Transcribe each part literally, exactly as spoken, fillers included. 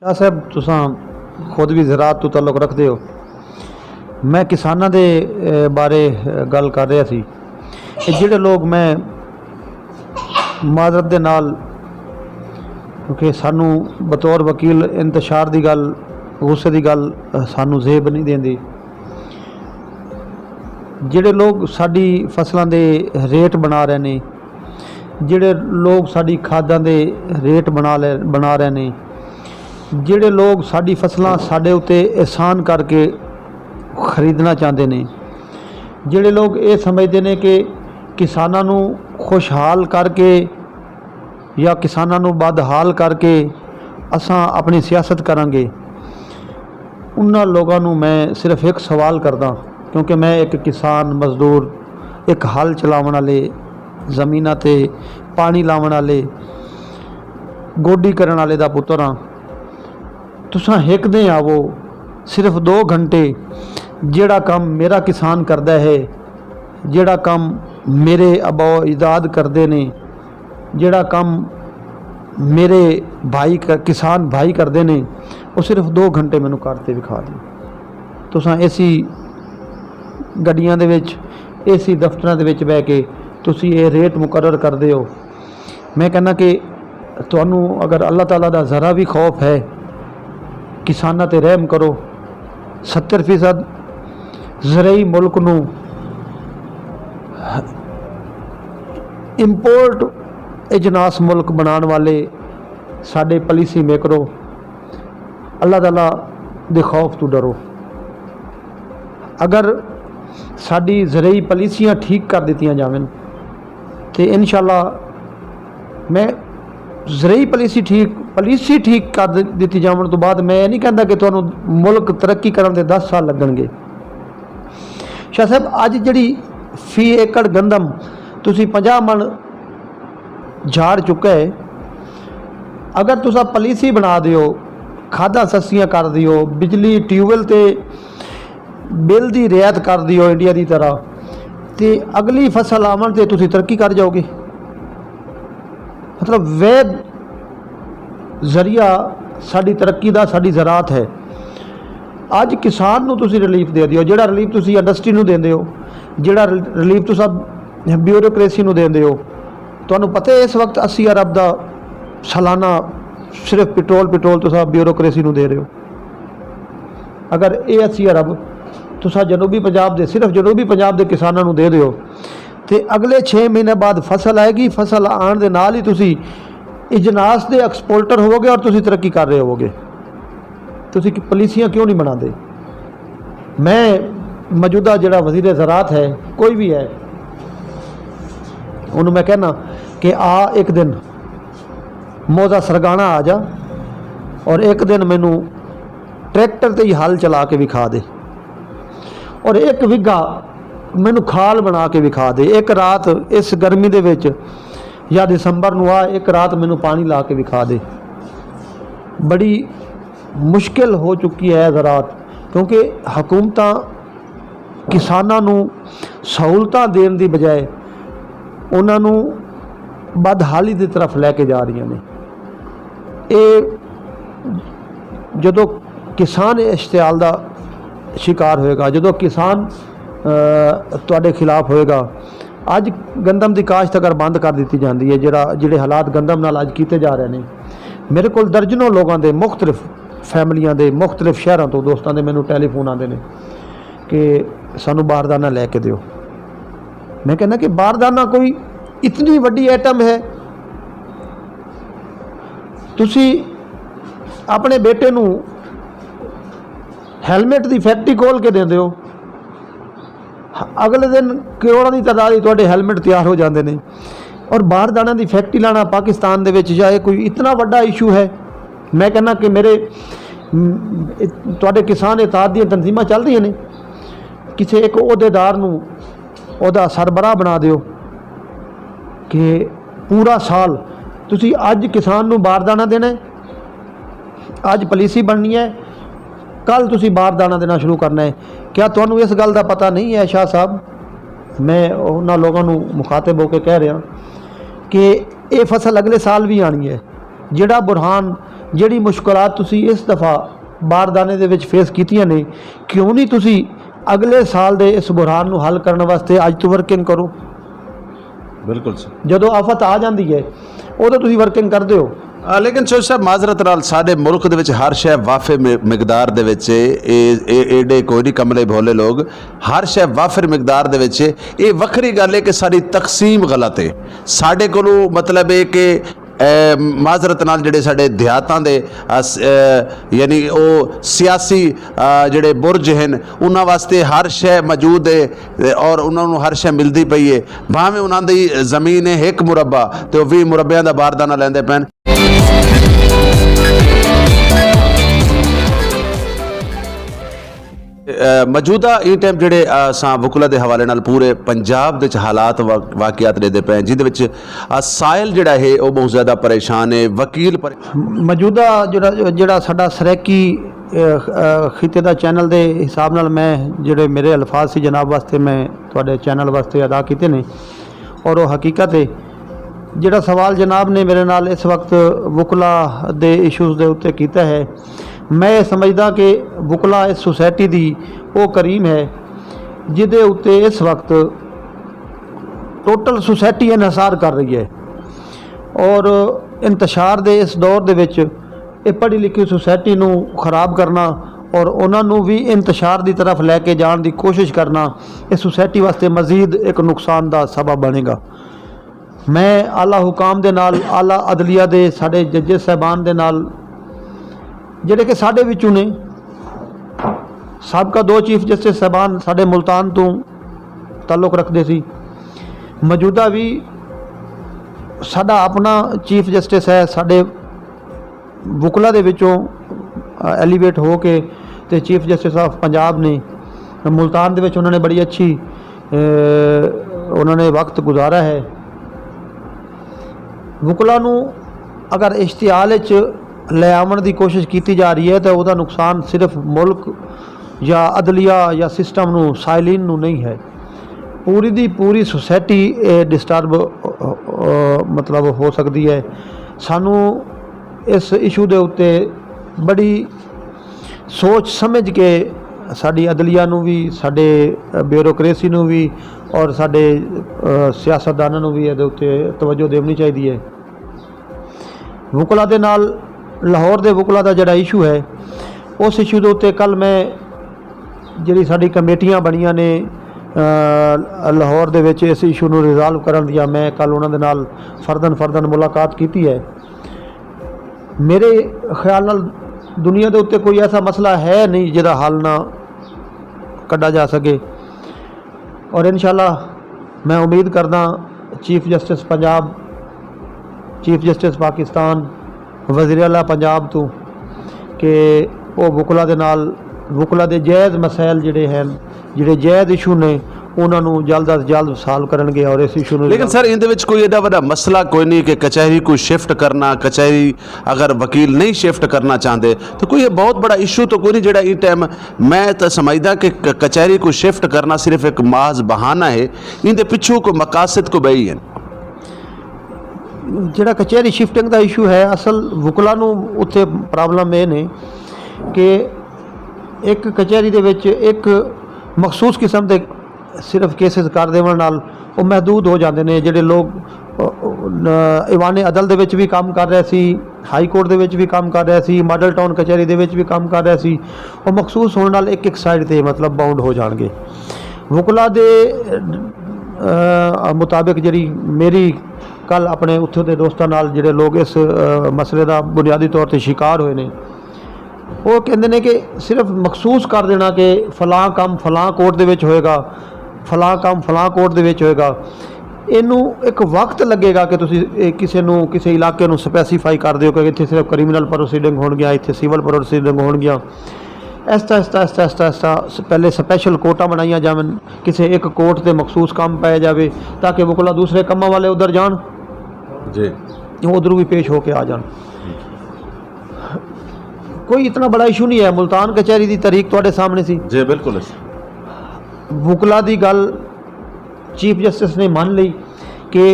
شاہ صاحب، تساں خود بھی زراعت تو تعلق رکھدے ہو۔ میں کساناں دے بارے گل کر رہا سی۔ جڑے لوگ، میں معذرت دے نال، کیونکہ سانوں بطور وکیل انتشار دی گل، غصے دی گل سانوں زیب نہیں دیندی۔ جڑے لوگ ساڈی فصلاں دے ریٹ بنا رہے نے، جڑے لوگ ساڈی کھاداں دے ریٹ بنا لے بنا رہے نے، جڑے لوگ ساڈی فصلاں ساڈے اتے احسان کر کے خریدنا چاہندے نے، جڑے لوگ یہ سمجھدے نے کہ کساناں نو خوشحال کر کے یا کساناں نو بدحال کر کے اساں اپنی سیاست کراں گے، انہاں لوگاں نو میں صرف ایک سوال کردا، کیونکہ میں ایک کسان مزدور، ایک ہل چلاون والے، زمیناں تے پانی لاون والے، گوڈی کرن والے دا پتر ہاں۔ تساں ہک دے آوو، صرف دو گھنٹے، جیڑا کم میرا کسان کردا ہے، جیڑا کم میرے آباء و اجداد کردے نے، جیڑا کم میرے بھائی ک- کسان بھائی کردے نے، وہ صرف دو گھنٹے مینوں کر تے وکھا دیو۔ تساں اے سی گڈیاں دے وچ، اے سی دفتراں دے وچ بہ کے تسی اے ریٹ مقرر کردے ہو۔ میں کہنا کہ تانوں اگر اللہ تعالیٰ دا ذرا بھی خوف ہے، کساناں تے رحم کرو۔ ستر فیصد زرعی ملک نو امپورٹ اجناس ملک بنان والے ساڈے پالیسی میکرو، اللہ تعالیٰ دے خوف تو ڈرو۔ اگر ساڈی زرعی پالیسیاں ٹھیک کر دتیاں جاون تے انشاءاللہ میں زرعی پالیسی ٹھیک پالیسی ٹھیک کر دتی جاون تو بعد میں یہ نہیں کہندا کہ تانوں ملک ترقی کرن دے دس سال لگن گے۔ شاہ صاحب، اج جڑی فی ایکڑ گندم تسی پنجاہ من جھاڑ چکا ہے، اگر تساں پالیسی بنا دیو، کھاداں سستیاں کر دیو، بجلی ٹیوب ویل تے بل دی رعایت کر دیو انڈیا دی طرح، تے اگلی فصل آون تے تسی ترقی کر جاؤ گے۔ مطلب، وید ذریعہ ساڈی ترقی دا ساڈی زراعت ہے۔ اج کسان نو تسی ریلیف دے دیو، جیڑا ریلیف تسی انڈسٹری نو دیندے ہو، جیڑا ریلیف تساں بیوروکریسی نو دیندے ہو، تانوں پتہ ہے اس وقت اسی ارب دا سالانہ صرف پٹرول پٹرول تساں بیوروکریسی نو دے رہے ہو۔ اگر اے اسی ارب تساں جنوبی پنجاب دے، صرف جنوبی پنجاب دے کساناں نوں دے دیو، تے اگلے چھ مہینے بعد فصل آئے گی، فصل آن دے نال ہی تسی اجناس دے ایکسپورٹر ہوو گے اور تسی ترقی کر رہے ہوو گے۔ تسی پالیسیاں کیوں نہیں بنا دے؟ میں موجودہ جڑا وزیر زراعت ہے، کوئی بھی ہے، انہوں میں کہنا کہ آ ایک دن موزہ سرگانا آ جا اور ایک دن مینوں ٹریکٹر تے ہی ہل چلا کے وکھا دے، اور ایک وگھا مینوں کھال بنا کے وکھا دے۔ ایک رات اس گرمی دے وچ یا دسمبر نو آ، ایک رات مینوں پانی لا کے وکھا دے۔ بڑی مشکل ہو چکی ہے زراعت، کیونکہ حکومتاں کساناں نوں سہولتاں دین دی بجائے انہاں نوں بدحالی دی طرف لے کے جا رہیاں نے۔ اے جدوں کسان اشتعال دا شکار ہوئے گا، جدوں کسان تہاڈے خلاف ہوئے گا، اج گندم دی کاشت اگر بند کر دتی جاندی ہے، جڑا جڑے حالات گندم نال اج کیتے جا رہے نے، میرے کول درجنوں لوگاں دے، مختلف فیملیاں دے، مختلف شہراں تو دوستاں دے مینوں ٹیلی فون آندے نے کہ سانوں باردانہ لے کے دیو۔ میں کہنا کہ باردانہ کوئی اتنی وڈی آئٹم ہے، تسی اپنے بیٹے نوں ہیلمٹ دی فیکٹری کھول کے دیندے ہو، اگلے دن کروڑاں دی تعداد وچ تہاڈے ہیلمٹ تیار ہو جاندے نے۔ اور باردانہ دی فیکٹری لانا پاکستان دے وچ، یا یہ کوئی اتنا وڈا ایشو ہے؟ میں کہنا کہ میرے تہاڈے کسان اتحاد دیاں تنظیماں چل رہیاں نے، کسے ایک عہدیدار نوں عہدہ سربراہ بنا دیو کہ پورا سال تسی اج کسان نوں باردانہ دینا ہے، اج پالیسی بننی ہے، کل تسی باردانہ دینا شروع کرنا ہے۔ کیا تانوں اس گل دا پتہ نہیں ہے شاہ صاحب؟ میں انہاں لوگاں نوں مخاطب ہو کے کہہ رہا کہ یہ فصل اگلے سال بھی آنی ہے۔ جڑا برہان جیڑھی مشکلات تسی اس دفعہ باردانے دے وچ فیس کیتیاں نے، کیوں نہیں تسی اگلے سال دے اس بحران نوں حل کرݨ واسطے اڄ توں ورکنگ کرو؟ بالکل سر۔ جدوں آفت آ جاندی ہے، ادوں تسی ورکنگ کردے ہو۔ آ، لیکن چوہدری صاحب، معذرت نال، ساڈے ملک دے وچ ہر شے وافر م- مقدار دے وچ ہے۔ اے اے ایڈے کوئی نہیں کملے بھولے لوگ، ہر شے وافر مقدار دے وچ ہے۔ اے وکھری گل ہے کہ ساڈی تقسیم غلط ہے۔ ساڈے کولوں مطلب ہے کہ اے معذرت نال جڑے ساڈے دیہاتاں دے اس- اے یعنی او سیاسی آ، جڑے برج ہن، انہاں واسطے ہر شے موجود ہے اور انہاں نوں ہر شے ملدی پئی ہے۔ بھاویں انہاں دی زمین ہے ہک مربع تے او ویہہ مربعیاں دا باردانہ لیندے پئن۔ موجودہ ایں ٹائم جڑے اساں وکلا دے حوالے نال پورے پنجاب دے حالات واقعات ڈیدے پئے ہیں، جیندے وچ سائل جڑا ہے او بہت زیادہ پریشان ہے، وکیل پر موجودہ جڑا جڑا ساڈا سرائیکی خطے دا چینل دے حساب نال میں جڑے میرے الفاظ سی جناب واسطے میں تہاڈے چینل واسطے ادا کیتے نے، اور وہ حقیقت ہے۔ جڑا سوال جناب نے میرے نال اس وقت وکلا دے ایشوز دے اتے کیتا ہے، میں یہ سمجھدا کہ وکلا اس سوسائٹی دی وہ کریم ہے جدے اتے اس وقت ٹوٹل سوسائٹی انحصار کر رہی ہے، اور انتشار دے اس دور دے وچ اے پڑھی لکھی سوسائٹی نوں خراب کرنا اور انہاں نوں وی انتشار دی طرف لے کے جان دی کوشش کرنا اے سوسائٹی واسطے مزید ایک نقصان دا سبب بنے گا۔ میں اعلی حکام دے نال، اعلی عدلیہ دے ساڈے ججز صاحبان دے نال جڑے کہ ساڈے وچوں نے، سابقہ دو چیف جسٹس صاحبان ساڈے ملتان توں تعلق رکھدے سی، موجودہ وی ساڈا اپنا چیف جسٹس ہے، ساڈے وکلا دے وچوں ایلیویٹ ہو کے تے چیف جسٹس آف پنجاب نے ملتان دے وچ انہوں نے بڑی اچھی انہوں نے وقت گزارا ہے۔ وکلا نوں اگر اشتعال اچ لے آون دی کوشش کیتی جا رہی ہے تو او دا نقصان صرف ملک یا عدلیہ یا سسٹم نوں سائلین نوں نہیں ہے، پوری دی پوری سوسائٹی ڈسٹرب مطلب ہو سکدی ہے۔ سانوں اس ایشو دے اتے بڑی سوچ سمجھ کے ساڈی عدلیہ نوں وی، ساڈے بیوروکریسی نوں وی اور ساڈے سیاستداناں نوں وی ایدے اتے توجہ دیونی چاہیدی ہے۔ وکلا دے نال لاہور دے وکلا دا جڑا ایشو ہے، اس ایشو دے اتے کل میں جڑی ساڈی کمیٹیاں بنیاں نے لاہور دے وچ اس ایشو نوں ریزالو کرن دیاں، میں کل انہاں دے نال فردن فردن ملاقات کیتی ہے۔ میرے خیال نال دنیا دے اتے کوئی ایسا مسئلہ ہے نہیں جہدا حل نہ کڈا جا سکے، اور انشاءاللہ میں امید کردا چیف جسٹس پنجاب، چیف جسٹس پاکستان، وزیر اعلیٰ پنجاب تو کہ وہ وکلا دے نال وکلا دے جائز مسائل جڑے ہیں، جڑے جائز ایشو نے، انہاں نوں جلد از جلد سالو کرن گے اور اس ایشو نوں لیکن سر ایندے وچ کوئی ایڈا وڈا مسئلہ کوئی نہیں کہ کچہری کو شفٹ کرنا، کچہری اگر وکیل نہیں شفٹ کرنا چاہندے تو کوئی بہت بڑا ایشو تو کوئی نہیں جڑا این ٹائم میں تو سمجھدا کہ کچہری کو شفٹ کرنا صرف ایک محض بہانہ ہے، ایندے پچھوں کو مقاصد کو بئی ہیں۔ جڑا کچہری شفٹنگ دا ایشو ہے، اصل وکلا نوں اتھے پرابلم اے نے کہ ایک کچہری دے وچ ایک مخصوص قسم دے صرف کیسز کر دیون نال او محدود ہو جاندے نے۔ جڑے لوگ ایوان عدل دے وچ وی کم کر رہے سی، ہائی کورٹ دے وچ وی کم کر رہے سی، ماڈل ٹاؤن کچہری دے وچ وی کم کر رہے سی، او مخصوص ہون نال ایک ایک سائیڈ تے مطلب باؤنڈ ہو جان گے۔ وکلا دے مطابق جڑی میری کل اپنے اتھوں دے دوستاں نال جڑے لوگ اس مسئلے دا بنیادی طور تے شکار ہوئے نے، وہ کہندے نے کہ صرف مخصوص کر دینا کہ فلاں کم فلاں کورٹ دے وچ ہوئے گا، فلاں کم فلاں کورٹ دے وچ ہوئے گا۔ اینوں ایک وقت لگے گا کہ تسی کسے نوں کسے علاقے نوں سپیسیفائی کر دیو کہ اتھے صرف کریمنل پروسیڈنگ ہون گیا، اتھے سول پروسیڈنگ ہون گیا۔ ایستا ایستا ایستا ایستا ایستا پہلے سپیشل کورٹاں بنائیاں جاون، کسے ایک کورٹ تے مخصوص کم پایا جاوے تاکہ وکلا دوسرے کماں والے ادھر جان، جی، ادھروں بھی پیش ہو کے آ جان۔ کوئی اتنا بڑا ایشو نہیں ہے۔ ملتان کچہری دی تاریخ تواڈے سامنے سی۔ جی بالکل۔ وکلا دی گل چیف جسٹس نے من لئی کہ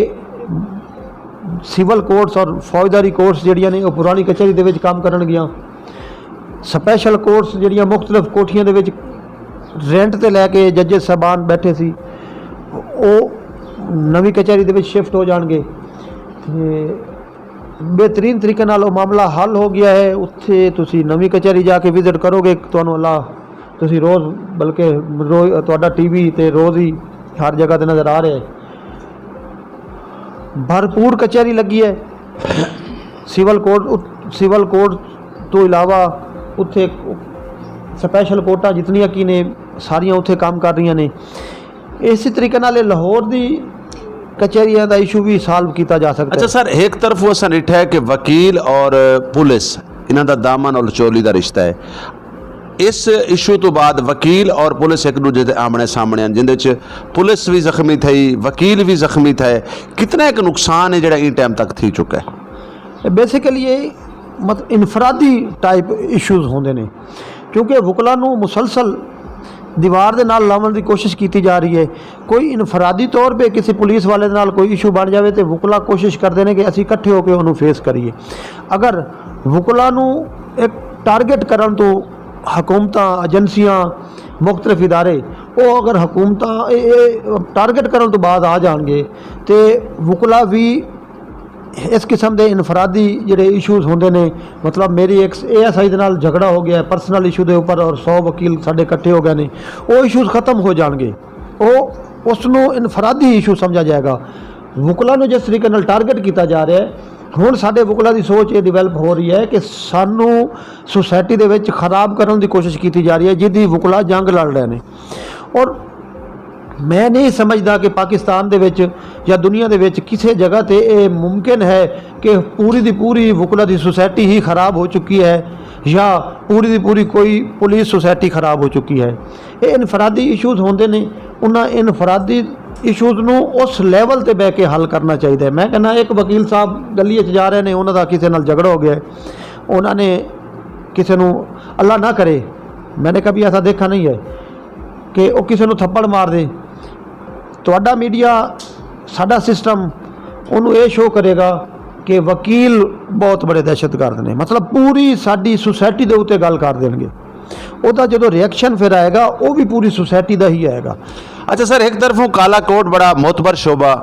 سول کورٹس اور فوجداری کورٹس جڑیاں نے، وہ پرانی کچہری دے وچ کام کرن گیاں۔ سپیشل کورٹس جڑیاں مختلف کوٹھیاں دے وچ رینٹ تے لے کے ججز صاحبان بیٹھے سی، وہ نویں کچہری دے وچ شفٹ ہو جان گے۔ تے بہترین طریقے نال وہ معاملہ حل ہو گیا ہے۔ اتھے تسی نویں کچہری جا کے وزٹ کرو گے، تانوں اللہ، تسی روز، بلکہ روز تہاڈا ٹی وی تے روز ہی ہر جگہ تے نظر آ رہے۔ بھرپور کچہری لگی ہے۔ سول کورٹ، سول کورٹ تو علاوہ اتھے سپیشل کورٹاں جتنیاں کی نے، ساریاں اتھے کام کر رہیاں نے۔ اسی طریقے نال لاہور دی کچہریاں دا ایشو بھی سالو کیتا جا سکتا اچھا ہے۔ سر، ایک طرف وہ اساں ڈٹھا ہے کہ وکیل اور پولیس انہاں دا دامن اور چولی دا رشتہ ہے۔ اس ایشو تو بعد وکیل اور پولیس ایک دوجے دے آمنے سامنے ہیں، جن دے چ پولیس بھی زخمی تھئی، وکیل بھی زخمی تھے۔ کتنا ایک نقصان ہے جڑا این ٹائم تک تھی چکا ہے؟ بیسیکلی یہ مطلب انفرادی ٹائپ ایشوز ہوندے نے، کیونکہ وکلا نو مسلسل دیوار دے نال لاون دی کوشش کیتی جا رہی ہے۔ کوئی انفرادی طور پہ کسی پولیس والے دے نال کوئی ایشو بن جاوے تے وکلا کوشش کردے نے کہ اسی اکٹھے ہو کے انہوں فیس کریے۔ اگر وکلا نو ایک ٹارگٹ کرن تو حکومتاں، ایجنسیاں، مختلف ادارے، او اگر حکومتاں اے، اے ٹارگٹ کرن تو بعد آ جان گے تے وکلا بھی اس قسم دے انفرادی جڑے ایشوز ہوندے نے، مطلب میری ایک اے ایس آئی دے نال جھگڑا ہو گیا ہے پرسنل ایشو دے اوپر اور سو وکیل ساڈے اکٹھے ہو گئے نے، او ایشوز ختم ہو جان گے۔ او اس نو انفرادی ایشو سمجھا جائے گا۔ وکلا نو جس طریقے نال ٹارگٹ کیتا جا رہا ہے، ہن ساڈے وکلا دی سوچ یہ ڈیولپ ہو رہی ہے کہ سانو سوسائٹی دے وچ خراب کرن دی کوشش کیتی جا رہی ہے، جدی وکلا جنگ لڑ رہے نے۔ اور میں نہیں سمجھدا کہ پاکستان دے وچ یا دنیا دے وچ کسے جگہ تے اے ممکن ہے کہ پوری دی پوری وکلا دی سوسائٹی ہی خراب ہو چکی ہے یا پوری دی پوری کوئی پولیس سوسائٹی خراب ہو چکی ہے۔ اے انفرادی ایشوز ہوندے نے، انہاں انفرادی ایشوز نو اس لیول تے بہ کے حل کرنا چاہیدا ہے۔ میں کہنا ایک وکیل صاحب گلی اچ جا رہے نے، انہاں دا کسے نال جھگڑا ہو گیا ہے، انہاں نے کسے نو، اللہ نہ کرے، میں نے کبھی ایسا دیکھا نہیں ہے کہ وہ کسے نو تھپڑ مار دے۔ تہاڈا میڈیا، ساڈا سسٹم انہوں اے شو کرے گا کہ وکیل بہت بڑے دہشت گرد نے، مطلب پوری ساڈی سوسائٹی دے اتے گل کر دین گے۔ او دا جدوں ریئیکشن پھر آئے گا، او بھی پوری سوسائٹی دا ہی آئے گا۔ اچھا سر، ایک طرفوں کالا کوٹ بڑا معتبر شعبہ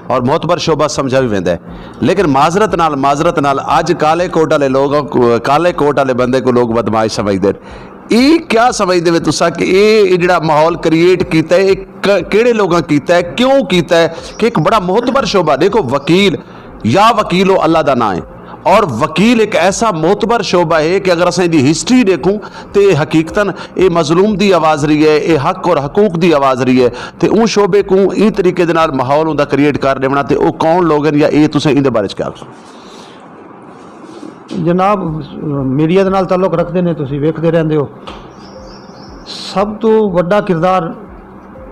اور معتبر شعبہ سمجھا بھی ویندا ہے، لیکن معذرت نال، معذرت نال اج کالے کوٹ والے لوگ، کالے کوٹ والے بندے کو لوگ بدمعاش سمجھدے۔ اے کیا سمجھدے وے تساں کہ اے، اے جڑا ماحول کریئیٹ کیتا ہے، اے ک-، کیڑے لوگاں کیتا ہے، کیوں کیتا ہے؟ کہ ایک بڑا معتبر شعبہ، دیکھو وکیل یا وکیل ہو اللہ دا نام ہے، اور وکیل ایک ایسا معتبر شعبہ ہے کہ اگر اساں دی ہسٹری دیکھوں تے حقیقتاً اے مظلوم دی آواز رہی ہے، اے حق اور حقوق دی آواز رہی ہے، تے اوں شعبے کو ایں طریقے دے نال ماحول اوندا کریئیٹ کر ڈیونا، تے او کون لوگ ہیں یا اے تساں ایندے بارے چ کیا آکھسو؟ جناب، میڈیا دے نال تعلق رکھدے نے، تسی ویکھدے رہندے ہو۔ سب تو وڈا کردار،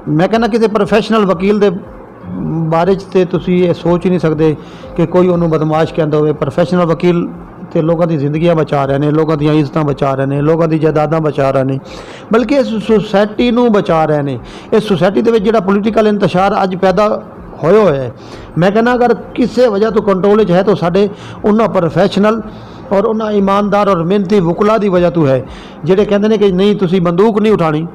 میں کہنا کسی پروفیشنل وکیل دے بارے چ تے تسی یہ سوچ ہی نہیں سکدے کہ کوئی انہوں بدمعاش کہندا ہوئے۔ پروفیشنل وکیل تے لوگاں دی زندگیاں بچا رہے نے، لوگاں دیاں عزتاں بچا رہے نے، لوگاں دی جائیداداں بچا رہے نے، بلکہ اس سوسائٹی نو بچا رہے نے۔ اس سوسائٹی دے وچ جڑا پولیٹیکل انتشار اج پیدا ہویا ہویا ہے، میں کہنا اگر کسے وجہ تو کنٹرول وچ ہے تو ساڈے انہاں پروفیشنل اور انہاں ایماندار اور محنتی وکلا دی وجہ تو ہے، جڑے کہندے نے کہ نہیں، تسی بندوق نہیں اٹھانی۔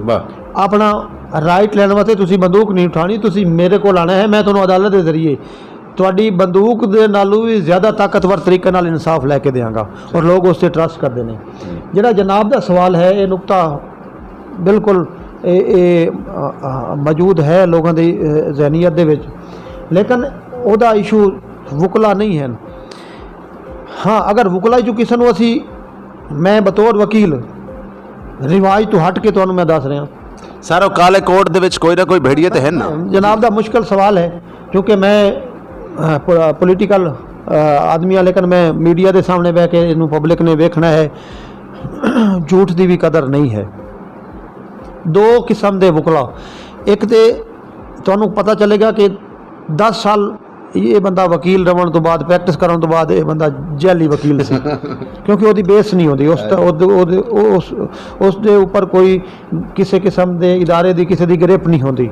واہ۔ اپنا رائٹ لین واسطے تسی بندوق نہیں اٹھانی، تسی میرے کول آنا ہے، میں تانوں عدالت دے ذریعے تہاڈی بندوق دے نالوں بھی زیادہ طاقتور طریقے نال انصاف لے کے دیاں گا، اور لوگ اس تے ٹرسٹ کردے نے۔ جڑا جناب دا سوال ہے، یہ نقطہ بالکل اے، اے، آ، آ، موجود ہے لوگاں دی، اے، ذہنیت دے وچ، لیکن او دا ایشو وکلا نہیں ہے۔ ہاں، اگر وکلا جو کسے نوں اسی، میں بطور وکیل رواج تو ہٹ کے تانوں میں دس رہا۔ سر، او کالے کوٹ دے وچ کوئی نہ کوئی بھیڑیے تے ہن نا؟ جناب دا مشکل سوال ہے، کیونکہ میں، آ، پو-، پولیٹیکل، آ، آدمی ہاں، لیکن میں میڈیا دے سامنے بہ کے انہوں پبلک نے ویکھنا ہے۔ جھوٹ دی بھی قدر نہیں ہے۔ دو قسم دے وکلا، ایک تے تانوں پتہ چلے گا کہ دس سال یہ بندہ وکیل رہن تو بعد، پریکٹس کرن تو بعد یہ بندہ جعلی وکیل سی، کیونکہ وہ دی بیس نہیں ہوندی، اس تے، او دے، او دے، اس، اس دے اوپر کوئی کسے قسم دے ادارے دی، کسے دی گرپ نہیں ہوندی،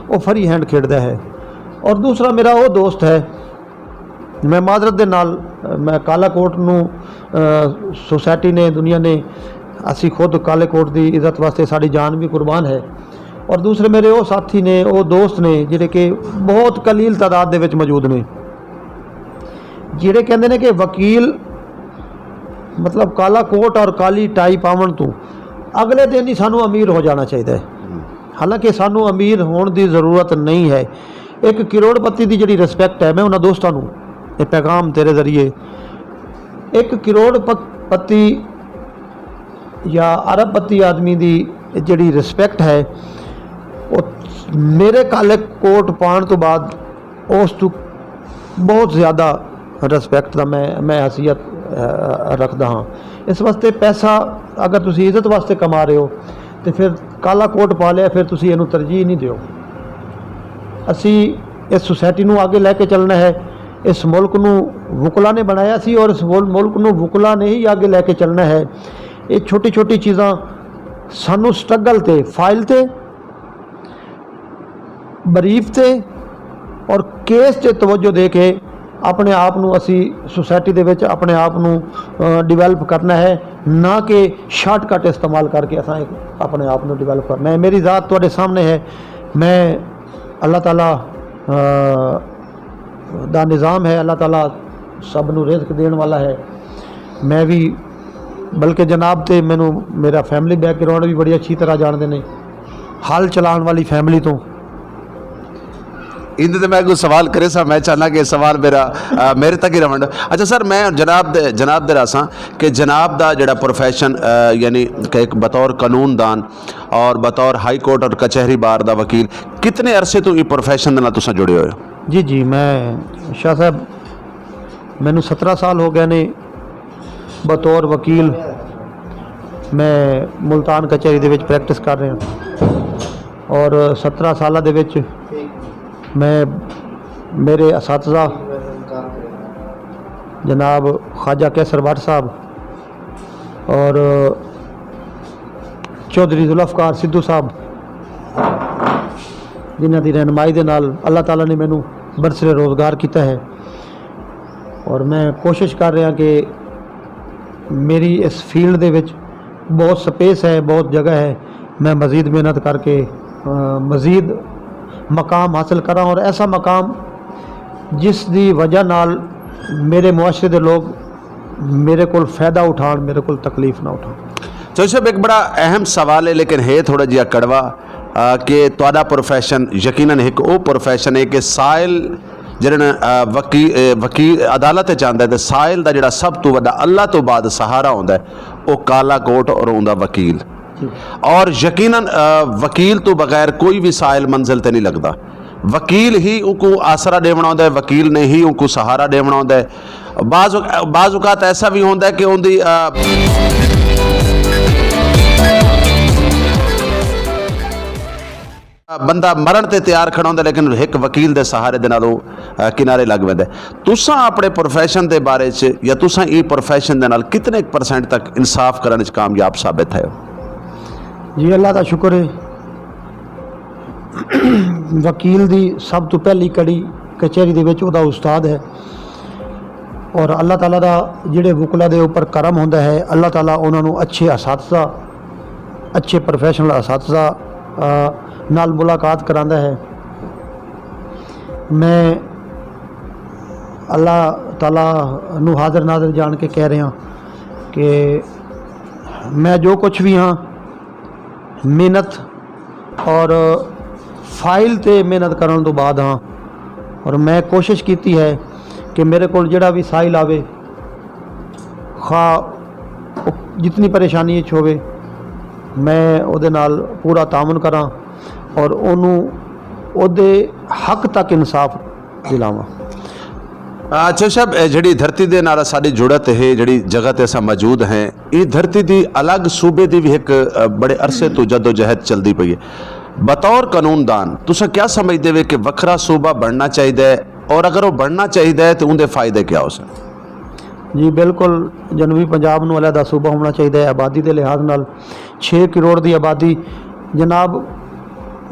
وہ فری ہینڈ کھیڈدا ہے۔ اور دوسرا میرا وہ دوست ہے میں معذرت دے نال، میں کالا کوٹ نوں، سوسائٹی نے، دنیا نے، اسی خود کالے کوٹ دی عزت واسطے ساڈی جان بھی قربان ہے۔ اور دوسرے میرے او ساتھی نے، او دوست نے، جڑے کہ بہت قلیل تعداد دے وچ موجود نے، جڑے کہندے نے کہ وکیل، مطلب، کالا کوٹ اور کالی ٹائی پاون تو اگلے دن ہی سانو امیر ہو جانا چاہیے۔ حالانکہ سانو امیر ہون دی ضرورت نہیں ہے۔ ایک کروڑ پتی دی جڑی رسپیکٹ ہے، میں انہاں دوستاں نوں یہ پیغام تیرے ذریعے، ایک کروڑ پت- پتی یا ارب پتی آدمی دی جڑی رسپیکٹ ہے، وہ میرے کالے کوٹ پان تو بعد اس تو بہت زیادہ رسپیکٹ دا میں میں حیثیت رکھدا ہاں۔ اس واسطے پیسہ، اگر تسی عزت واسطے کما رہے ہو، تو پھر کالا کوٹ پا لیا، پھر تسی اینوں ترجیح نہیں دیو۔ اسی اس سوسائٹی نوں آگے لے کے چلنا ہے، اس ملک نوں وکلا نے بنایا سی اور اس ملک نوں وکلا نے ہی آگے لے کے چلنا ہے۔ یہ چھوٹی چھوٹی چیزاں سانوں سٹرگل تے، فائل تے، بریف تے اور کیس تے توجہ دے کے اپنے آپ نوں اسی سوسائٹی دے وچ اپنے آپ نوں ڈیولپ کرنا ہے، نہ کہ شارٹ کٹ استعمال کر کے اساں اپنے آپ نوں ڈیولپ کرنا ہے۔ میری ذات تہاڈے سامنے ہے۔ میں اللہ تعالیٰ دا نظام ہے، اللہ تعالیٰ سب نوں رزق دین والا ہے۔ میں بھی، بلکہ جناب تے مینوں میرا فیملی بیک گراؤنڈ بھی بڑی اچھی طرح جاندے نے، ہل چلان والی فیملی تو۔ ایندے تے میں کوئی سوال کرے سا، میں چاہنا کہ سوال میرا میرے تک ہی رہن۔ اچھا سر، میں جناب دے جناب دے راساں کہ جناب دا جڑا پروفیشن، یعنی کہ ایک بطور قانون دان اور بطور ہائی کورٹ اور کچہری بار دا وکیل، کتنے عرصے تو یہ پروفیشن دے نال تساں جڑے ہوئے ہو؟ جی جی، میں شاہ صاحب، مینوں سترہ سال ہو گئے نے بطور وکیل میں ملتان کچہری دے وچ پریکٹس کر رہے ہاں، اور سترہ سالہ دے وچ میں، میرے اساتذہ جناب خواجہ قیصر بٹ صاحب اور چوہدری ذوالفقار سدھو صاحب، جنہاں دی رہنمائی دے نال اللہ تعالیٰ نے مینوں برسر روزگار کیتا ہے، اور میں کوشش کر رہا کہ میری اس فیلڈ دے وچ بہت سپیس ہے، بہت جگہ ہے، میں مزید محنت کر کے مزید مقام حاصل کراں، اور ایسا مقام جس دی وجہ نال میرے معاشرے دے لوگ میرے کول فائدہ اٹھان، میرے کول تکلیف نہ اٹھان۔ چوہدری صاحب، ایک بڑا اہم سوال ہے، لیکن ہے تھوڑا جہا کڑوا، کہ تہاڈا پروفیشن یقیناً ایک او پروفیشن ہے کہ سائل جڑے وکیل عدالت چ آندا ہے، تے سائل دا جڑا سب تو وڈا اللہ تو بعد سہارا ہوندا ہے، او کالا کوٹ اور اوندا وکیل۔ اور یقیناً وکیل تو بغیر کوئی بھی سائل منزل تے نہیں لگدا۔ وکیل ہی اونکوں آسرا ݙیوݨا ہوندا ہے، وکیل نے ہی اونکوں سہارا ݙیوݨا ہوندا ہے۔ بعض بعض اوقات ایسا بھی ہوندا ہے کہ اوندی بندہ مرݨ تے تیار کھڑا ہوندا ہے، لیکن ہک وکیل دے سہارے دے نال او کنارے لڳ ویندا ہے۔ تساں اپݨے پروفیشن دے بارے چ یا تساں ایں پروفیشن دے نال کتنے پرسینٹ تک انصاف کرݨ وچ کامیاب ثابت تھئے ہو؟ جی، اللہ دا شکر ہے۔ وکیل دی سب توں پہلی کڑی کچہری دے وچ اوہدا استاد ہے، اور اللہ تعالیٰ دا جڑے وکلا دے اوپر کرم ہوندا ہے، اللہ تعالیٰ انہاں نوں اچھے اساتذہ، اچھے پروفیشنل اساتذہ نال ملاقات کراندا ہے۔ میں اللہ تعالیٰ نوں حاضر ناظر جان کے کہہ رہا کہ میں جو کچھ بھی ہاں، محنت اور فائل تے محنت کرݨ توں بعد ہاں، اور میں کوشش کیتی ہے کہ میرے کول جڑا بھی سائل آوے، خواہ جتنی پریشانی اچ ہووے، میں اودے نال پورا تعاون کراں اور اونوں اودے حق تک انصاف دلاواں۔ اچھا صاحب، جڑی دھرتی دے نال ساڈی جڑت ہے، جڑی جگہ تے اساں موجود ہیں، ایں دھرتی دی الگ صوبے دی وی ہک بڑے عرصے توں جدوجہد چلدی پئی ہے۔ بطور قانون دان تساں کیا سمجھدے وے کہ وکھرا صوبہ بننا چاہیدا ہے، اور اگر او بننا چاہیدا ہے تے اوندے فائدے کیا ہوسن؟ جی بالکل، جنوبی پنجاب نوں علیحدہ صوبہ ہونا چاہیدا ہے آبادی دے لحاظ نال۔ چھ کروڑ دی آبادی جناب،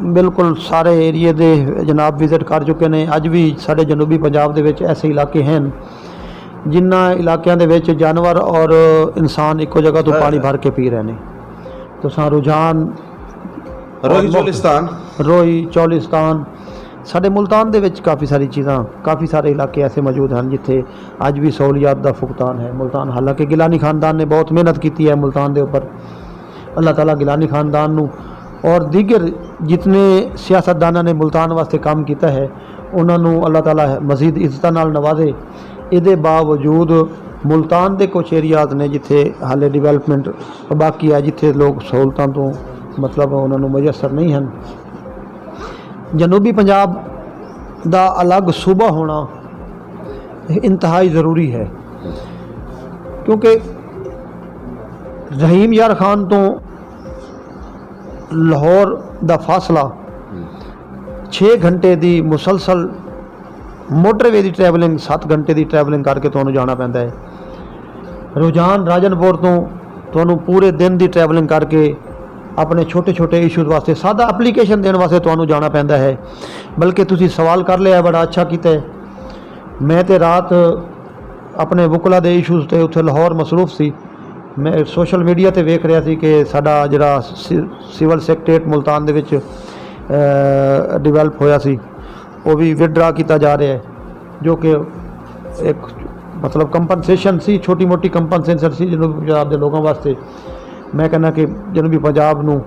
بالکل سارے ایریے دے جناب وزٹ کر چکے نے۔ اڄ وی ساݙے جنوبی پنجاب دے وچ ایسے علاقے ہن جنہاں علاقیاں دے وچ جانور اور انسان اکو جگہ توں پانی بھر کے پی رہے نے۔ تساں رجحان روہی چولستان۔ روہی چولستان، ساݙے ملتان دے وچ کافی ساری چیزاں، کافی سارے علاقے ایسے موجود ہن جتھے اڄ وی سہولیات دا فقدان ہے۔ ملتان، حالانکہ گیلانی خاندان نے بہت محنت کیتی ہے ملتان دے اوپر، اللہ تعالیٰ گیلانی خاندان نو اور دیگر جتنے سیاستداناں نے ملتان واسطے کام کیتا ہے، انہاں نو اللہ تعالیٰ مزید عزتاں نال نوازے۔ ایدے باوجود ملتان دے کچھ ایریاز نے جتھے حالے ڈیولپمنٹ باقی ہے، جتھے لوگ سہولتاں توں مطلب انہاں نوں میسر نہیں ہن۔ جنوبی پنجاب دا الگ صوبہ ہونا انتہائی ضروری ہے، کیونکہ رحیم یار خان توں لاہور دا فاصلہ چھ گھنٹے دی مسلسل موٹر وے دی ٹریولنگ، ست گھنٹے دی ٹریولنگ کر کے تانوں جانا پیندا ہے۔ رجحان راجن پور توں تانوں پورے دن دی ٹریولنگ کر کے اپنے چھوٹے چھوٹے ایشوز واسطے سادہ اپلیکیشن دین واسطے تانوں جانا پیندا ہے، بلکہ تسی سوال کر لیا ہے، بڑا اچھا کیتا ہے۔ میں تے رات اپنے وکلا دے ایشوز تے اتھے لاہور مصروف سی۔ میں سوشل میڈیا تے ویکھ رہیا سی کہ ساڈا جڑا سی-، سول سیکرٹریٹ ملتان دے وچ ڈیولپ ہویا سی، وہ بھی ودڈرا کیتا جا رہا ہے، جو کہ ایک مطلب کمپنسیشن سی، چھوٹی موٹی کمپنسیشن سی جنوبی پنجاب دے لوگوں واسطے۔ میں کہنا کہ جنوبی پنجاب نو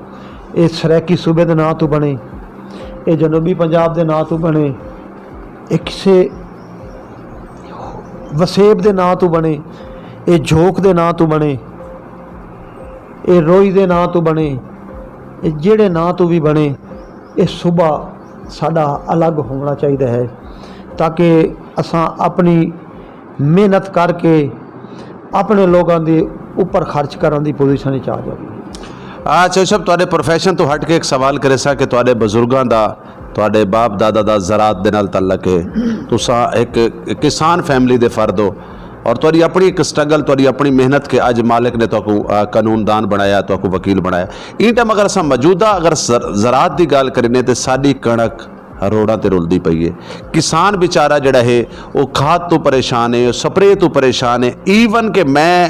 اے سرائیکی صوبے دے ناں تو بنے، اے جنوبی پنجاب دے ناں تو بنے، اے کسے وسیب دے ناں تو بنے، اے جھوک دے ناں تو بنے، اے روئی دے ناں تو بنے، اے جیڑے ناں تو بھی بنے، اے صوبہ ساڈا الگ ہونا چاہیے ہے، تاکہ اساں اپنی محنت کر کے اپنے لوگوں دے اوپر خرچ کرن دی پوزیشن وچ آ جائیے۔ اچھا صاحب، تہاݙے پروفیشن تو ہٹ کے ایک سوال کرے سا کہ تہاݙے بزرگاں دا، تہاݙے باپ دادا دا زراعت دے نال تعلق ہے، تساں ایک کسان فیملی دے فرد ہو، اور تہاݙی اپݨی ایک سٹرگل، تہاݙی اپݨی محنت کہ اڄ مالک نے تہاکوں، آ، قانون دان بݨایا، تہاکوں وکیل بݨایا۔ ایں ٹائم اگر اساں موجودہ اگر زر-، زراعت دی ڳالھ کریندے تے ساݙی کݨک روڈاں تے رلدی پئی ہے۔ کسان بیچارہ جڑا ہے، او کھاد تو پریشان ہے، او سپرے تو پریشان ہے۔ ایون کہ میں،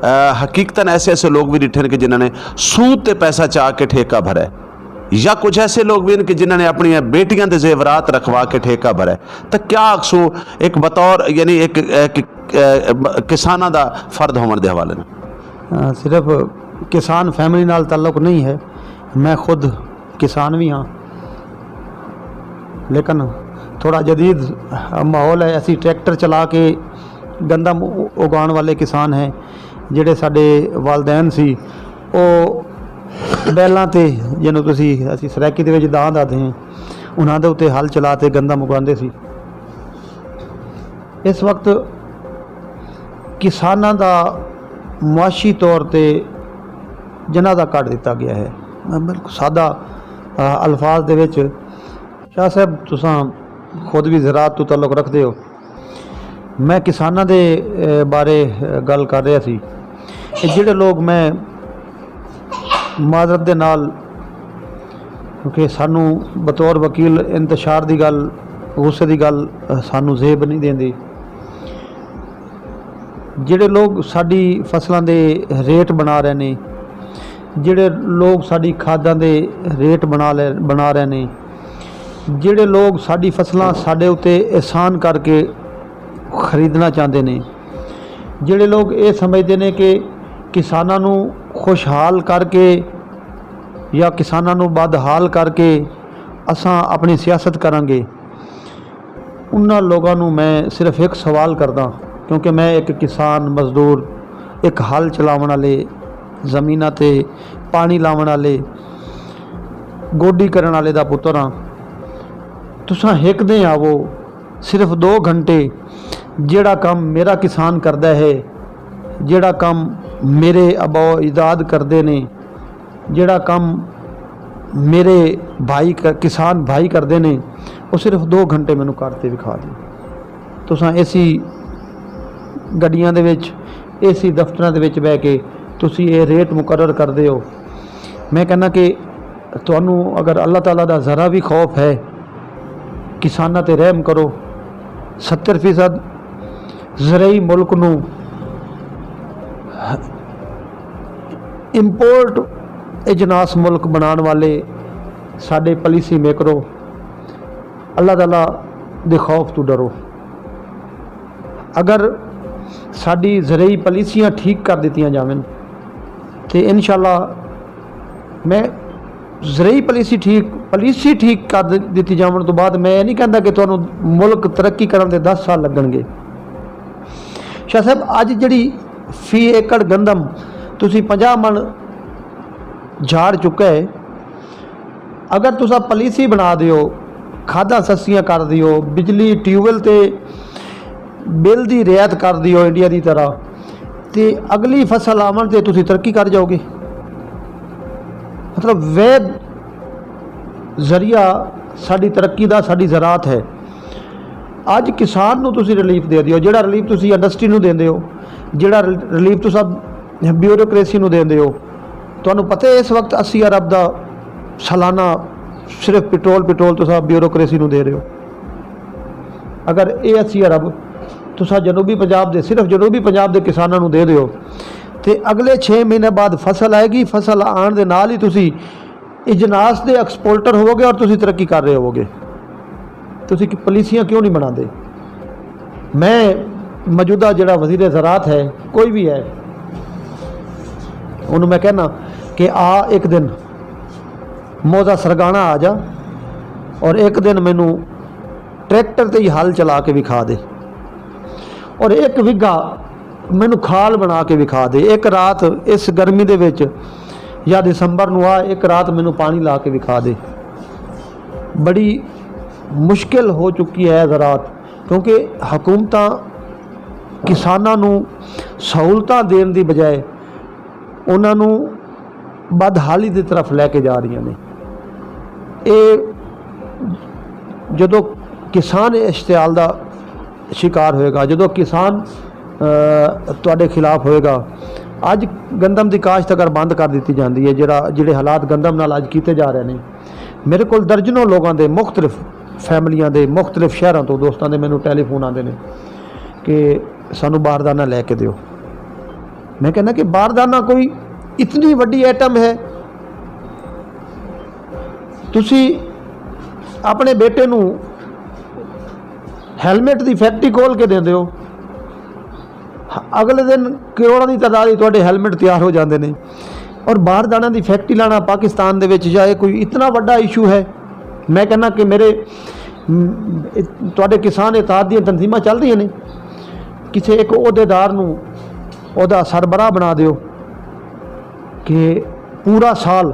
آ، حقیقتاً ایسے ایسے لوگ بھی ݙٹھے نے کہ جنہاں نے سود تے پیسہ چا کے ٹھیکہ بھرا ہے، یا کچھ ایسے لوگ بھی ہیں کہ جنہاں نے اپنی بیٹیاں دے زیورات رکھوا کے ٹھیکہ بھرا ہے۔ تو کیا آکھسو ایک بطور، یعنی ایک، ایک، آ، کساناں دا فرد ہووݨ دے حوالے نال؟ آ، صرف کسان فیملی نال تعلق نہیں ہے، میں خود کسان بھی ہاں، لیکن تھوڑا جدید ماحول ہے۔ اسی ٹریکٹر چلا کے گندم اگان والے کسان ہیں، جڑے ساڈے والدین سی، او بیلاں تے، جنوں تسی، اسی سرائیکی دے وچ داند آدھے ہیں، انہاں دے اتے ہل چلا تے گندم اگاندے سی۔ اس وقت کساناں دا معاشی طور تے جنازہ کڈھ دتا گیا ہے۔ میں بالکل سادہ، آ، الفاظ دے وچ، شاہ صاحب، تساں خود بھی زراعت تو تعلق رکھدے ہو، میں کساناں دے، اے، بارے، اے، گل کر رہا سی کہ جڑے لوگ، میں معذرت دے نال، کیونکہ سانوں بطور وکیل انتشار دی گل، غصے دی گل، سانوں زیب نہیں دیندی۔ جڑے لوگ ساڈی فصلاں دے ریٹ بنا رہے نے، جڑے لوگ ساڈی کھاداں دے ریٹ بنا لے، بنا رہے نے، جڑے لوگ ساڈی فصلاں ساڈے اتے احسان کر کے خریدنا چاہندے نے، جڑے لوگ اے سمجھدے نے کہ کساناں نوں خوشحال کر کے یا کساناں نوں بدحال کر کے اساں اپݨی سیاست کراں گے، انہاں لوگاں نوں میں صرف ہک سوال کرداں، کیونکہ میں ایک کسان مزدور، ایک ہل چلاوݨ والے، زمیناں تے پاݨی لاوݨ والے، گوڈی کرݨ والے دا پتر ہاں۔ تساں ہک دے آوو، صرف دو گھنٹے، جیڑھا کم میرا کسان کردا ہے، جیڑھا کم میرے آبا و اجداد کردے نے، جیڑھا کم میرے بھائی ک-، کسان بھائی کردے نے، او صرف دو گھنٹے مینوں کر تے وکھا ݙیو۔ تساں اے سی گڈیاں دے وچ، اے سی دفتراں دے وچ بہہ کے تسی اے ریٹ مقرر کردے ہو۔ میں کہنا کہ تہانوں اگر اللہ تعالیٰ دا ذرا بھی خوف ہے، کساناں تے رحم کرو۔ ستر فیصد زرعی ملک نوں امپورٹ اجناس ملک بنان والے ساڈے پالیسی میکرو، اللہ تعالیٰ دے خوف تو ڈرو۔ اگر ساڈی زرعی پالیسیاں ٹھیک کر دتیاں جاون تے انشاءاللہ میں زرعی پالیسی ٹھیک پالیسی ٹھیک کر دتی جاون تو بعد میں یہ نہیں کہندا کہ تانوں ملک ترقی کرن دے دس سال لگن گے۔ شاہ صاحب، اج جڑی فی ایکڑ گندم تسی پنجاہ من جھاڑ چکا ہے، اگر تسا پالیسی بنا دیو، کھاداں سستیاں کر دیو، بجلی ٹیوب ویل تے بل دی رعایت کر دیو انڈیا دی طرح، تے اگلی فصل آون تے تسی ترقی کر جاؤ گے۔ مطلب وید ذریعہ ساڈی ترقی دا ساڈی زراعت ہے۔ اج کسان نو تسی ریلیف دے دیو، جیڑا ریلیف تسی انڈسٹری نو دیندے ہو، جیڑا ریلیف تسا بیوروکریسی نو دیندے ہو۔ تانوں پتہ ہے اس وقت اسی ارب دا سالانہ صرف پٹرول پٹرول تسا بیوروکریسی نو دے رہے ہو۔ اگر اے اسی ارب تسا جنوبی پنجاب دے صرف جنوبی پنجاب دے کساناں نو دے دیو تے اگلے چھ مہینے بعد فصل آئے گی، فصل آن دے نال ہی تسی اجناس دے ایکسپورٹر ہوو گے اور تسی ترقی کر رہے ہوو گے۔ تسی پالیسیاں کیوں نہیں بنا دے؟ میں موجودہ جڑا وزیر زراعت ہے، کوئی بھی ہے، انہوں میں کہنا کہ آ ایک دن موزہ سرگانا آ جا اور ایک دن مینوں ٹریکٹر تے ہی ہل چلا کے وکھا دے اور ایک وگھا مینوں کھال بنا کے وکھا دے۔ ایک رات اس گرمی دے وچ یا دسمبر نو آ ایک رات مینوں پانی لا کے وکھا دے۔ بڑی مشکل ہو چکی ہے زراعت، کیونکہ حکومتاں کساناں نوں سہولتاں دین دی بجائے انہاں نوں بدحالی دی طرف لے کے جا رہی ہیں۔ اے جدو کسان اشتعال دا شکار ہوئے گا، جدو کسان تواڈے خلاف ہوئے گا، اج گندم دی کاشت اگر بند کر دیتی جاندی ہے، جڑا جڑے حالات گندم نال اج کیتے جا رہے ہیں، میرے کول درجنوں لوگاں دے مختلف فیملیاں دے مختلف شہراں تو دوستاں دے مینوں ٹیلی فون آندے نے کہ سانوں باردانہ لے کے دیو۔ میں کہنا کہ باردانہ کوئی اتنی وڈی ایٹم ہے؟ تسی اپنے بیٹے نو ہیلمٹ دی فیکٹری کھول کے دیندے ہو، اگلے دن کروڑاں دی تعداد وچ تہاڈے ہیلمٹ تیار ہو جاندے نے۔ اور باردانہ دی فیکٹری لانا پاکستان دے وچ یا یہ کوئی اتنا وڈا ایشو ہے؟ میں کہنا کہ میرے تہاڈے کسان اتحاد دیاں تنظیماں چل رہی نے، کسی ایک عہدیدار نو عہدہ سربراہ بنا دیو کہ پورا سال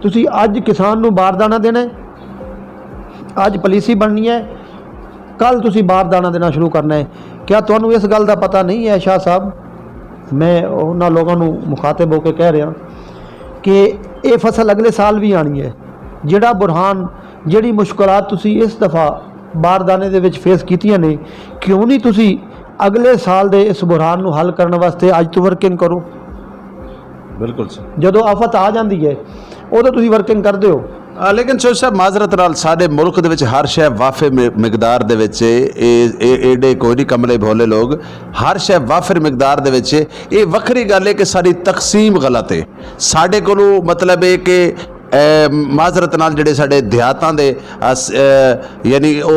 تسی اج کسان نو باردانہ دینا ہے، اج پالیسی بننی ہے، کل تسی باردانہ دینا شروع کرنا ہے۔ کیا تانوں اس گل دا پتہ نہیں ہے شاہ صاحب؟ میں انہاں لوگاں نو مخاطب ہو کے کہہ رہا کہ یہ فصل اگلے سال بھی آنی ہے۔ جڑا برہان، جڑی مشکلات تسی اس دفعہ باردانے دے وچ فیس کیتیاں نے، کیوں نہیں تسی اگلے سال دے اس بحران نو حل کرن واسطے اج تو ورکنگ کرو؟ بالکل سر۔ جدوں آفت آ جاندی ہے، ادوں تسی ورکنگ کردے ہو۔ آ، لیکن چوہدری صاحب، معذرت نال، ساڈے ملک دے وچ ہر شے وافر م-، مقدار دے وچ ہے۔ اے، اے، ایڈے کوئی نہیں کملے بھولے لوگ، ہر شے وافر مقدار دے وچ ہے۔ اے وکھری گل ہے کہ ساڈی تقسیم غلط ہے۔ ساڈے کولوں مطلب ہے کہ، اے، معذرت نال جڑے ساڈے دیہاتاں دے، اس، اے، یعنی او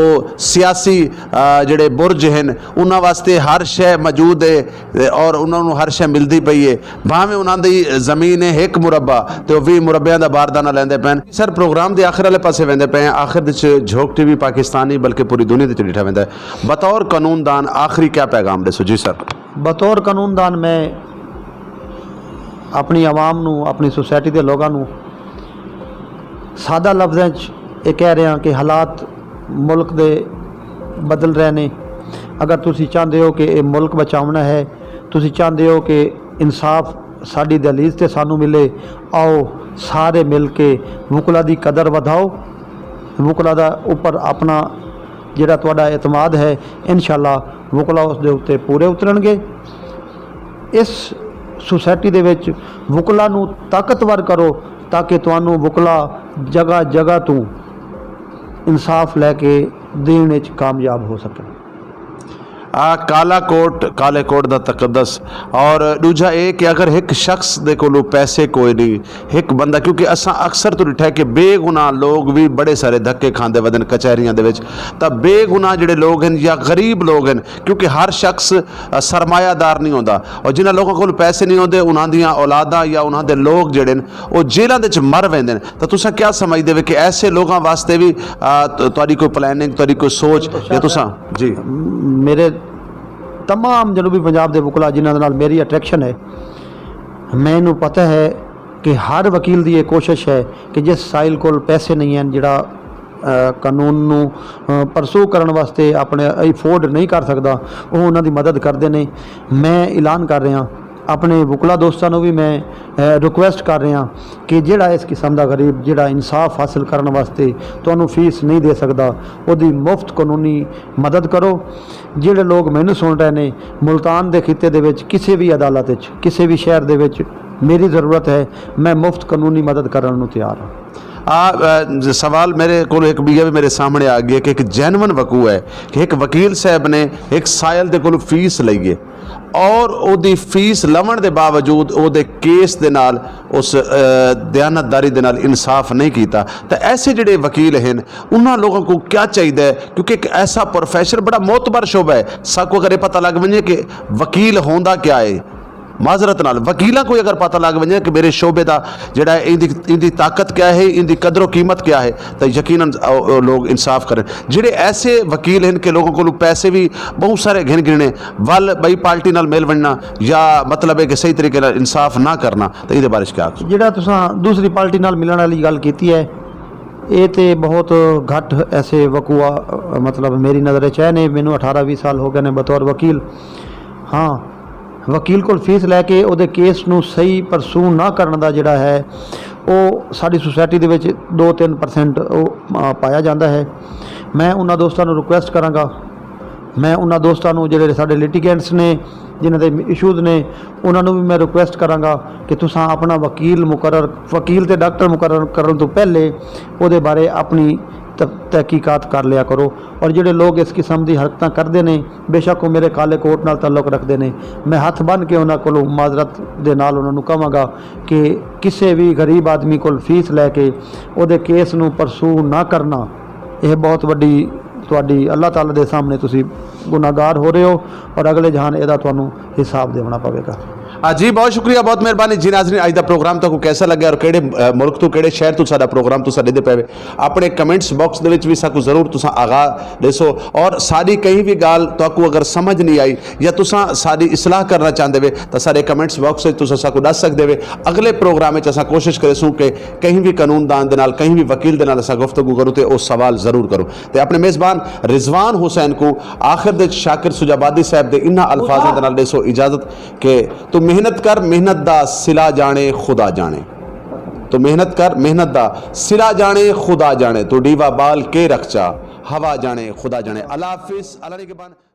سیاسی، آ، جڑے برج ہن، انہاں واسطے ہر شے موجود ہے۔ تے اور انہاں نوں ہر شے ملدی پئی ہے، بھاویں انہاں دی زمین ہے ہک مربع تے او ویہہ مربعیاں دا باردانہ لیندے پئن۔ سر، پروگرام دے آخر والے پاسے ویندے پئے ہیں۔ آخر وچ جھوک ٹی وی پاکستان نہیں بلکہ پوری دنیا وچ ڈٹھا ویندا ہے۔ بطور قانون دان آخری کیا پیغام ڈیسو؟ جی سر۔ بطور قانون دان میں اپنی عوام نوں، اپنی سوسائٹی دے لوگاں نوں سادہ لفظاں وچ یہ کہہ رہا کہ حالات ملک دے بدل رہے نے۔ اگر تسی چاہندے ہو کہ یہ ملک بچاونا ہے، تسی چاہندے ہو کہ انصاف ساڈی دہلیز تے سانوں ملے، آؤ سارے مل کے وکلا دی قدر ودھاؤ۔ وکلا دا اوپر اپنا جڑا تہاڈا اعتماد ہے، انشاءاللہ وکلا اس دے اتے پورے اترن گے۔ اس سوسائٹی دے وچ وکلا نوں طاقتور کرو تاکہ تانوں وکلا جگہ جگہ توں انصاف لے کے دین اچ کامیاب ہو سکن۔ آ کالا کوٹ، کالے کوٹ دا تقدس۔ اور ݙوجھا اے کہ اگر ہک شخص دے کولوں پیسے کوئی نہیں، ہک بندہ، کیونکہ اساں اکثر تو ݙٹھا ہے کہ بے گناہ لوگ وی بڑے سارے دھکے کھاندے ودن کچہریاں دے وچ، تاں بے گناہ جڑے لوگ ہن یا غریب لوگ ہن، کیونکہ ہر شخص سرمایہ دار نہیں ہوندا، اور جنہاں لوگوں کول پیسے نہیں ہوندے، انہاں دیاں اولاداں یا انہاں دے لوگ جڑے ہن، او جیلاں دے وچ مر ویندے ہن۔ تاں تساں کیا سمجھدے وے کہ ایسے لوگاں واسطے وی تہاݙی کوئی پلاننگ، تہاݙی کوئی سوچ؟ یا تساں جی۔ میرے تمام جنوبی پنجاب دے وکلا جنہاں دے نال میری اٹریکشن ہے، مینوں پتہ ہے کہ ہر وکیل دی یہ کوشش ہے کہ جس سائل کول پیسے نہیں ہیں، جڑا قانون نوں پرسو کرن واسطے اپنے افورڈ نہیں کر سکدا، وہ انہاں دی مدد کردے نے۔ میں اعلان کر رہا، اپنے وکلا دوستاں نوں بھی میں ریکویسٹ کر رہا کہ جڑا اس قسم دا غریب جڑا انصاف حاصل کرن واسطے تانوں فیس نہیں دے سکدا، وہ دی مفت قانونی مدد کرو۔ جڑے لوگ مینوں سن رہے نے، ملتان دے خطے دے وچ کسے بھی عدالت وچ، کسے بھی شہر دے وچ میری ضرورت ہے، میں مفت قانونی مدد کرن نوں تیار ہاں۔ آ سوال میرے کول ایک بیا بھی میرے سامنے آ گیا کہ ایک جینون وقوع ہے کہ ایک وکیل صاحب نے ایک سائل دے کول فیس لئی ہے، اور او دی فیس لون دے باوجود او دے کیس دے نال اس دیانت داری دے نال انصاف نہیں کیتا۔ تو ایسے جڑے وکیل ہیں، انہاں لوگوں کو کیا چاہیے؟ کیونکہ ایک ایسا پروفیشن بڑا معتبر شعبہ ہے، ساکو اگر یہ پتہ لگ ونجے کہ وکیل ہوندا کیا ہے، معذرت نال وکیلاں کو اگر پتہ لگ ونجے کہ میرے شعبے دا جڑا ہے، ان دی طاقت کیا ہے، ان دی قدر و قیمت کیا ہے، تو یقیناً لوگ انصاف کریں۔ جڑے ایسے وکیل ہیں کہ لوگوں کو پیسے بھی بہت سارے گھن گھنے، ول بئی پارٹی نال مل ونجنا یا مطلب ہے کہ صحیح طریقے نال انصاف نہ کرنا، تو یہ بارش کیا آکھو؟ جڑا تساں دوسری پارٹی نال ملن والی گل کیتی ہے، یہ تے بہت گھٹ ایسے وقوع مطلب میری نظر چ ہے نے۔ مینوں اٹھارہ ویہہ سال ہو گئے نے بطور وکیل۔ ہاں، وکیل کول فیس لے کے اودے کیس نوں صحیح پرسو نہ کرن دا جڑا ہے، او ساڈی سوسائٹی دے وچ دو تین پرسینٹ او پایا جاندا ہے۔ میں انہاں دوستاں نوں ریکویسٹ کراں گا، میں انہاں دوستاں نوں جڑے ساڈے لٹیگنٹس نے، جنہاں دے ایشوز نے، انہاں نوں بھی میں ریکویسٹ کراں گا کہ تساں اپنا وکیل مقرر، وکیل تے ڈاکٹر مقرر کرن توں پہلے اودے بارے اپنی تحقیقات کر لیا کرو۔ اور جڑے لوگ اس قسم دی حرکتاں کردے نے، بے شک وہ میرے کالے کوٹ نال تعلق رکھدے نے۔ میں ہتھ بن کے انہاں کولوں معذرت دے نال انہاں نوں کہواں گا کہ کسے وی غریب آدمی کول فیس لے کے اودے کیس نوں پرسو نہ کرنا، یہ بہت وڈی تہاڈی اللہ تعالی دے سامنے تسی گناہگار ہو رہے ہو اور اگلے جہان ادا تانوں حساب دیونا پوے گا۔ آ جی، بہت شکریہ، بہت مہربانی جی۔ ناظرین، اج دا پروگرام تہاکوں کیسا لگا اور کیڑے ملک توں، کیڑے شہر توں ساڈا پروگرام تساں ڈیدے پے وے، اپنے کمنٹس باکس دے وچ وی ساکوں ضرور تساں آغا ڈیسو۔ اور ساڈی کہیں وی گال تہاکوں اگر سمجھ نہیں آئی یا تساں ساڈی اصلاح کرنا چاہندے وے، تاں ساڈے کمنٹس باکس وچ تساں ساکوں ڈس سکدے وے۔ اگلے پروگرام وچ اساں کوشش کریسوں کہ کہیں وی قانون دان دے نال، کہیں وی وکیل دے نال اساں گفتگو کروں تے او سوال ضرور کروں۔ تے اپنے میزبان رضوان حسین کوں آخر دے شاکر سجابادی صاحب دے انہاں الفاظاں دے نال ڈیسو اجازت کہ تو محنت کر، محنت دا صلہ جانے خدا جانے۔ تو محنت کر، محنت دا صلہ جانے خدا جانے۔ تو ڈیوا بال کے رکھ چا، ہوا جانے خدا جانے۔ اللہ حافظ، اللہ نگہبان۔